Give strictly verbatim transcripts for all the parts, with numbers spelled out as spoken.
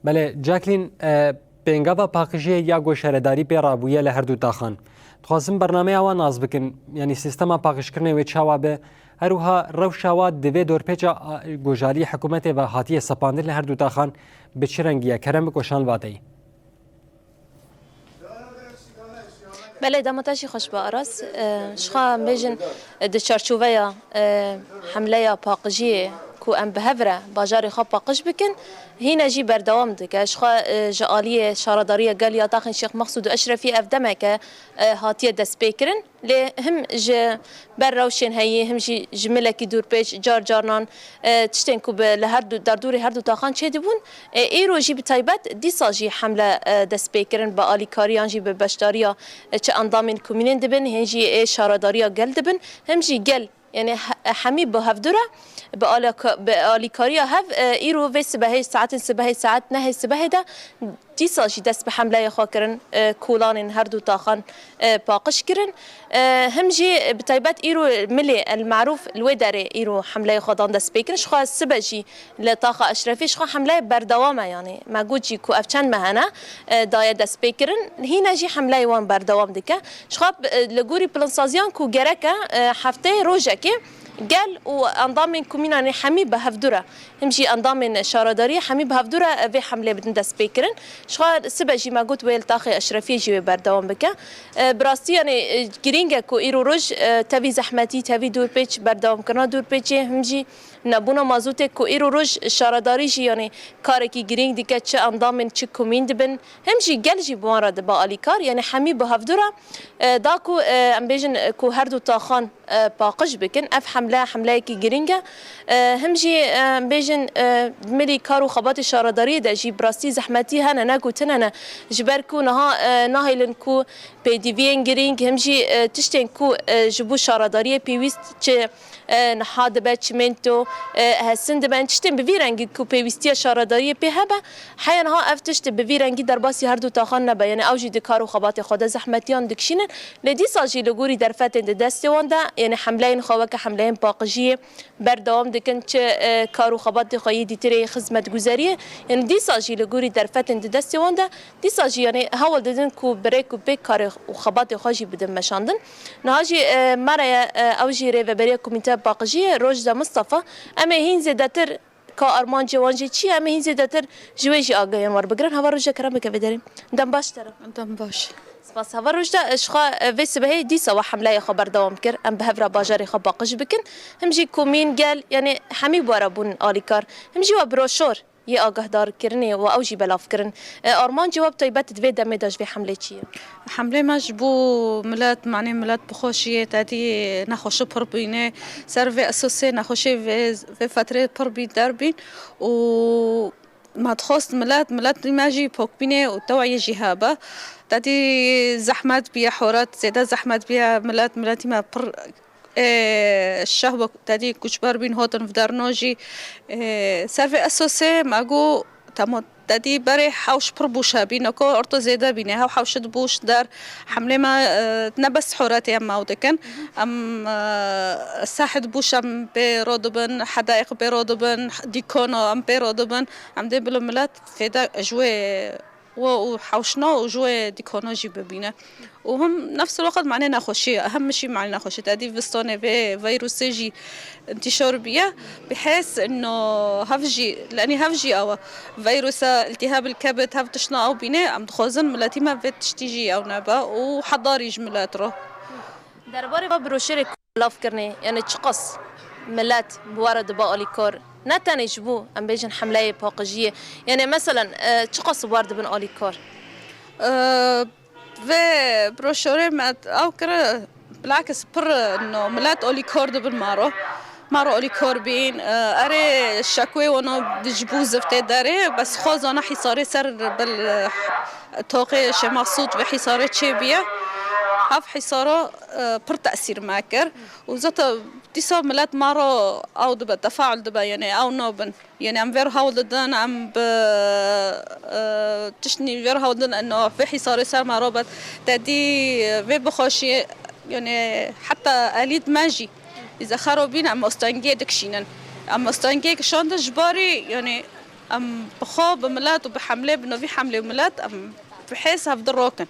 Belê, Jacqueline, e, pêngava paqijiyê ya ku şaredarî pê rabûye li her du taxan. Dixwazim bernameya wan nas bikin, yanî sîstema paqijkirinê wê çawa be, her wiha rewşa wa di vê dorpêça, a, gojalî hikûmetê ve hatiye sepandin li her du taxan bi çi rengî ye? Kerem biko şan vateyî. Belê, dema te jî xweş be Aras. E, ji xwe em bêjin, e, di çarçoveya, e, hemleya paqijiyê ku em bi hev re bajarê xwe paqij bikin, hîne jî berdewam dike. Ji xwe, e, ji aliyê Şaredariya Gel ya Taxên Şêx Mexsûd û Eşrefî ev demeke, e, hatiye destpêkirin. Lê him ji ber rewşên heyî, him jî ji milekî dûrpêç, car carinan, e, tiştên ku bi, li her du, derdorê her du taxan çêdibûn, e, îro jî bi taybet dîsa jî hemle, e, dest pê kirin bi alîkariyan jî bi beşdariya, e, çi endamên komînên dibin, hên jî ê şaredariya gel dibin, him jî gel, yanî he-, hemî bi hevdû re, bi alaka-, bi alîkariya hev, e, îro vê sibehê, saetên sibehê, saet nehê sibehê de dîsa jî dest bi hemleyê xwe kirin, e, kolanên her du taxan, e, paqij kirin. E, him jî bi taybet îro milê El Merûf li wê derê îro hemleyê xwe dan dest pê kirin. Ji xwe sibe jî li taxa Eşrefî ji xwe hemleyê berdewam e, yanî me got jî ku ev çend meh hene, e, daye dest pê kirin. Hîne jî hemleyê wan berdewam dike. Ji xwe, e, li gorî plansaziyan ku gerek e, e, hefteyê rojekê gel û endamên komînanê hemî bi hevdû re, him jî endamên şaredariyê hemî bi hevdû re vê hemlê bidin dest pê kirin. Ji xwe sibe jî me got wê li taxê Eşrefiyê jî wê berdewam bike. E, bi rastî, yanî, e, girîng e ku îro roj, e, tevî zehmetî, tevî dûrpêç, berdewamkirina dûrpêçê, him jî nebûna mazotê ku îro roj şaredarî jî, yanî, karekî girîng dike, çi endamên çi komîn dibin, him jî gel jî bi wan re dibe alîkar, yanî hemî bi hevdû re, e, da ku, e, em bêjin, e, ku her du taxan, e, paqij bikin. Ev hemle, hemleyekî girîng e. E, him jî, e, em bêjin, e, milî kar û xebatê şaredariyê de jî bi rastî zehmetî hene, ne ku tune ne. Ji ber ku niha, e, nahêlin ku pêdiviyên girîng, him jî, e, tiştên ku, e, ji bo şaredariyê pêwîst çi, e, niha dibe, çimento, e, hesin dibe, tiştên bi vî rengî ku pêwîstiya şaredariyê pê hebe, heya niha ev tişt bi vî rengî derbasî her du taxan nebe. Yanî ew jî di kar û xebatê xwe de zehmetiyan dikişînin. Lê dîsa jî li gorî derfetên di destê wan de, yanî hemleyên xwe weke hemleyên paqijiyê berdewam dikin, çi, e, kar û xebatê xwe yê dîtirê yê xizmetguzeriyê, yanî dîsa jî li gorî derfetên di destê wan de, dîsa jî, yanî hewl didin ku bi rêk û pêk karê û xebatê xwe jî bidin meşandin. Niha jî, e, me re ye, e, ew jî rêveberiya Komîteya Paqijiyê, Rojda Mistefa, em ê hîn zêdetir ka armancê wan jî çi ye, em ê hîn zêdetir ji wê jî agahiyan werbigirin. Heval Rojda, kerem bike vê derê. Dem baş te re. Dem baş. Spas. Heval Rojda, e, ji xwe, e, vê sibehê dîsa we hemleyê xwe berdewam kir. Em bi hev re bajarê xwe paqij bikin. Him jî komîn, gel, yanî hemî bi we re bûn alîkar. Him jî we broşor yê agahdarkirinê û ew jî belav kirin. E, armancê we bi taybet di vê demê de ji vê hemlê çi ye? Hemlê me ji bo milet, manê milet bi xweşiyê, tedî nexweşî pir bîne. Ser vê esasê nexweşê vê, vê fetrê pir bîn derbîn û me dixwest milet, miletî me jî pokbîne û tewayê jî hebe. Tedî zehmet bîye, horet zêde zehmet bîye, milet, miletî me pir, ê, şeh bû, tedî koçber bîn, hotin vî derno jî. Ê, ser vê esasê me got, tamam, tedî berê hewş pir bûş hebî, noko orto zêde bîne, hew hewşit bûş der, hemlê me, e, ne bes horetê em mew dikin. Em, e, sehit bûş em pê ro dibin, hedayek pê ro dibin, dîkono em pê ro dibin. Em dê bilo milet fêda ji wê we û hewşna û ji wê dîkona jî bibîne. Û him nefs el-waqt manê nexweşî, hem min jî manê nexweşî. Tedî vistanê vê vîrusê jî intîşar bîye. Bi hêz ino hev jî, lenî hev jî awa. Vîrusa iltihab el-kebid, hev tiştna ew bîne, em dixwazin miletî me vê tiştî jî ew nebe û hedarî ji milet re. Derbarê vê broşurê ku belav kirinê, yani çiqas milet bi we re dibe alîkar? Ne tenê ji bo, em bêjin, hemleyê paqijiyê. Yani meselen, e, çiqas bi we re dibin alîkar? E, vê broşurê me ew kire, bilakis pir no milet alîkar dibin me re. Me re alîkar bîn, e, erê şekwê wana di ji bo ziftê derê, bes xwe zana hîsarê ser bil, e, toqê Şêx Mexsûd ve hîsarê çêbîye. Hev hîsara, e, pir tesîr me kir. Û zata dîsa milet me re ew dibe, tefaul dibe, yani ew nabin. Yani em vê re hewl didin, em bi, e, tiştnî vê re hewl didin, eno vê hîsarê ser me re bet. Te dî vê bixweşî, yani heta elîd me jî îze xerobîn em mostengê dikişînin. Em mostengê kişandin ji barî, yani Em bi xwe, bi milet û bi hemlê, bi novî hemlê û milet em bi hêz hevdi rokin.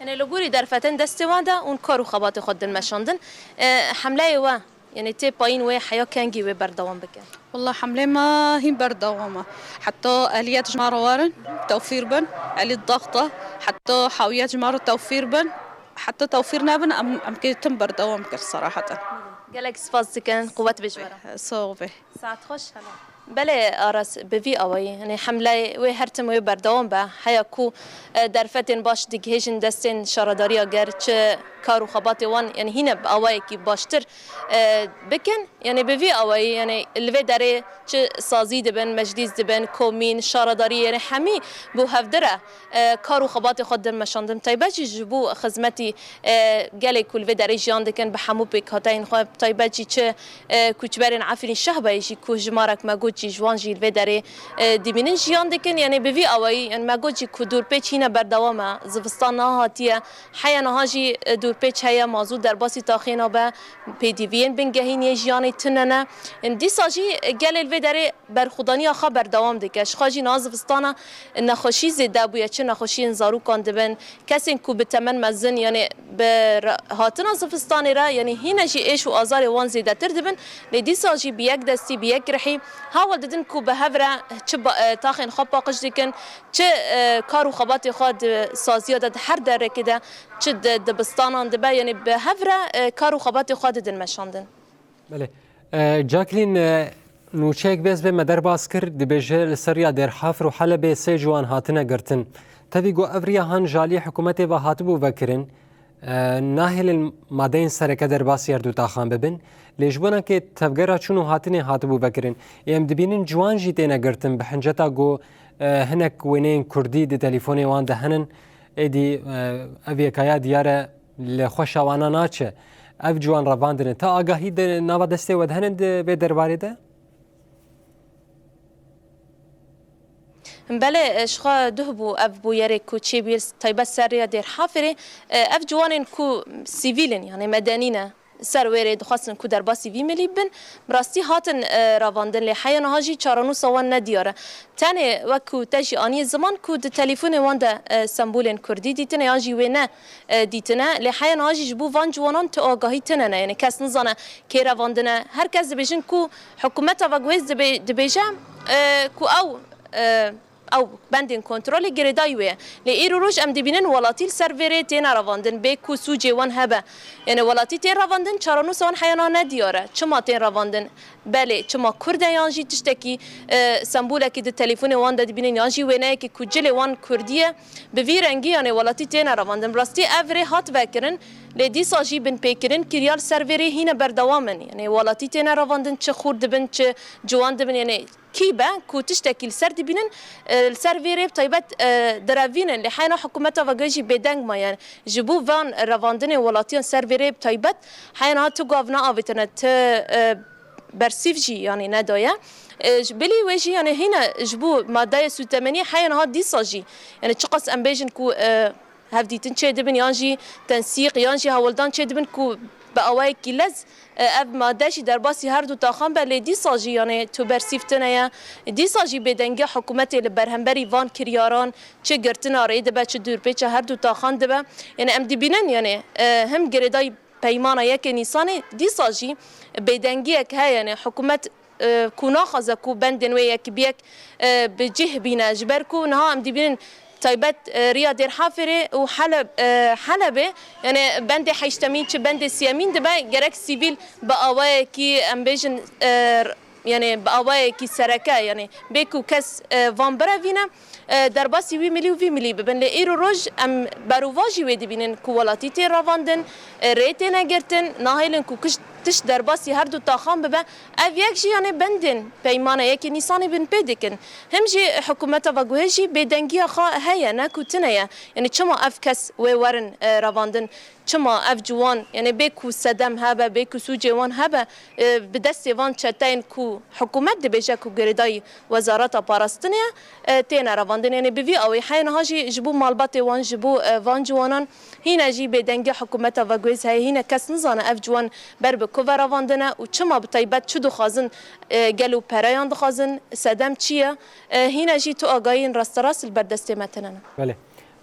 Yanê li gorî derfetin destê wan de ûn kar û xebatê xwe din meşandin. E, hemleyê we, yanê tê payîn wê heya kengî wê berdewam bike? Walla hemlê me hîn berdewam e. Heta eliyet ji me re werin, tewfîr bin, elî daxta, heta hawiyet ji me re tewfîr bin, heta tewfîr nebin, em, em kê tim berdewam kir seraheten. Gelek spas dikin, quwet bê ji we re. Sox bê. Saet xweş, hela. Belê Aras, bi vî awayî, yanî hemleyê wê her tim wê berdewam be. Heya ku e, derfetên baş digihêjin destên şaredariya ger, çi kar û xebatê wan, yanî hîne bi awayekî baştir e, bikin. Yanî bi vî awayî, yanî li vê derê çi sazî dibin, meclîs dibin, komîn, şaredarî, yanî hemî bi hevdi re e, kar û xebatê xwe din meşandin. Taybet jî ji bo xizmetî e, gelê ku li vê derê jiyan dikin, bi hemû pêkhateyên xwe, taybet jî çi e, koçberên Efrîn Şehbayê jî ku jimarek me got jî ji wan jî li vê derê e, dibînin jiyan dikin. Yanî bi vî awayî, yanî me got jî ku dorpêç hîne berdewam e, zivistan niha hatiye, heya niha jî e, dorpêç heye, mazût derbasî taxê nabe, pêdiviyên bingehîn yê jiyanê tune ne. Yanî dîsa jî e, gelê li vê derê berxwedaniya xwe berdewam dike. Ji xwe jî niha zivistana nexweşî zêde bûye, çi nexweşiyên zarokan dibin, kesên ku bi temen mezin, yanî bi re- hatina zivistanê re, yanî hîne jî êş û azarê wan zêdetir dibin. Lê dîsa jî bi yek destî, bi yek rihî hewl didin ku bi hev re çi ba- e, taxên xwe paqij dikin, çi e, kar û xebatê xwe di saziya de, di her derekê de, çi di dibistanan dibe, yanî bi hev re e, kar û xebatê xwe didin meşandin. Belê. E, Jacqueline, e, nûçeyek bêz bê me derbas kir, dibêje li ser riya Dêrhafir û Helebê sê ciwan hatine girtin. Tevî got ev riya han ji aliyê hikûmetê ve hatibû vekirin, e, nahêlin madeyên sereke derbasî her du taxan bibin. Lê ji bona ke tevgera çûn û hatinê hatibû vekirin. Ê em dibînin ciwan jî têne girtin bi hinceta ku, e, hinek wêneyên kurdî di telîfonê wan de henin. Êdî, e, ev yekaya diyar e li xweşa wana naçe. Ev ciwan revandin e. Te agahî di nava destê we de henin di vê derbarê de? Belê, ji xwe duh bû ev bûyerê ku çêbûye, taybet ser rêya Dêrhafirê. Ev ciwanên ku sivîl in, yanî medenî ne, ser wê rê dixwestin ku derbasî vî milî bibin, bi rastî hatin e, revandin, lê heya niha jî çarenûsa wan ne diyar e. Tenê wek ku te jî anî ziman ku di telîfonê wan de e, sembolên kurdî dîtine yan jî wê ne e, dîtine, lê heya niha jî ji bo van ciwanan tu agahî tune ne, yanî kes nizane kê revandine. Her kes dibêjin ku hikûmeta veguhêz dibê- dibêje e, ku ew e, ew bendên kontrolê girêdayî wê ye. Lê îro roj em dibînin welatî li ser vê rê têne revandin, bê ku sûcê wan hebe. Yanî welatî tên revandin, çarenûsa wan heya niha ne diyar e. Çima tên revandin? Belê, çima Kurd e yan jî tiştekî, e, sembolekî di telîfonê wan de dibînin yan jî wêneyekî ku cilê wan Kurdî ye, bi vî rengî yanî welatî têne revandin. Bi rastî ev rê hat vekirin, lê dîsa jî binpêkirin kiriya li ser vê rê hîne berdewam in. Yanî welatî têne revandin, çi xûr dibin, çi ciwan dibin, yanî kî be ku tiştekî li ser dibînin, e, li ser vê rê bi taybet e, direvînin. Lê heyna hikûmeta veguhê jî bêdeng maye. Ji bo van revandinên welatiyan ser vê rê bi taybet heyna tu gav neavêtine, tu e, bersîv jî yanî nedaye. E, ji bilî wê jî yanî hîne ji bo madeyê sûtemeniyê heya niha dîsa jî, yanî çiqas em bêjin ku e, hevdîtin çêdibin yan jî tensîq yan jî hewldan çêdibin ku bi awayekî lez e, ev made jî derbasî her du taxan be, lê dîsa jî yanî tu bersîv tune ye. Dîsa jî bêdengiya hikûmetê li berhemberî van kiryaran, çi girtina rê dibe, çi dûrpêça her du taxan dibe. Yanî em dibînin yanî e, him girêdayî Peymana yekê Nîsanê dîsa jî bêdengiyek heye, yanî hikûmet e, ku naxwaze ku bendên wê yek bi yek e, bi cih bîne, ji ber ku niha em dibînin taybet e, riya Dêrhafirê û Heleb, e, Helebê, yanî bendê heştemîn çi bendê siyemîn dibe, gerek sivîl bi awayekî, em bêjin, e, yanî bi awayekî sereke, yanî bê ku kes e, van birevîne, e, derbasî wî milî û vî milî bibin. Lê îro roj em berovajî wê dibînin ku welatî tê revandin, e, rê têne girtin, nahêlin ku kiş- tişt derbasî her du taxan bibe. Ev yek jî yanî bendên peymana yekê Nîsanê bin pê dikin. Him jî hikûmeta veguhê jî bêdengiya xwe heye, ne ku tune ye. Yanî çima ev kes wê werin e, revandin? Çima ev ciwan, yanî bê ku sedem hebe, bê ku sûcê wan hebe, e, bi destê van çeteyên ku hikûmet dibêje ku girêdayî Wezareta Parastinê ye, e, têne revandin. Yanî bi vî awê heye niha jî ji bo malbatê wan, ji bo e, van ciwanan hîne jî bêdengiya hikûmeta veguhêz heye, hîne kes nizane ev ciwan ber bi ku ve ravandine û çima bi taybet çi dixwazin, e, gelo pereyan dixwazin, sedem çi ye? E, hîne jî tu agahiyên rasterast li ber destê me tine ne. Belê.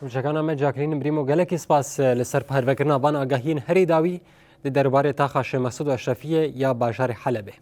Rûçekana me Jacqueline Brîmo, gelekî spas, e, li ser parvekirina van agahiyên herî dawî di derbarê taxa Şêx Mesûd Eşrefiyê ya bajarê Helebê.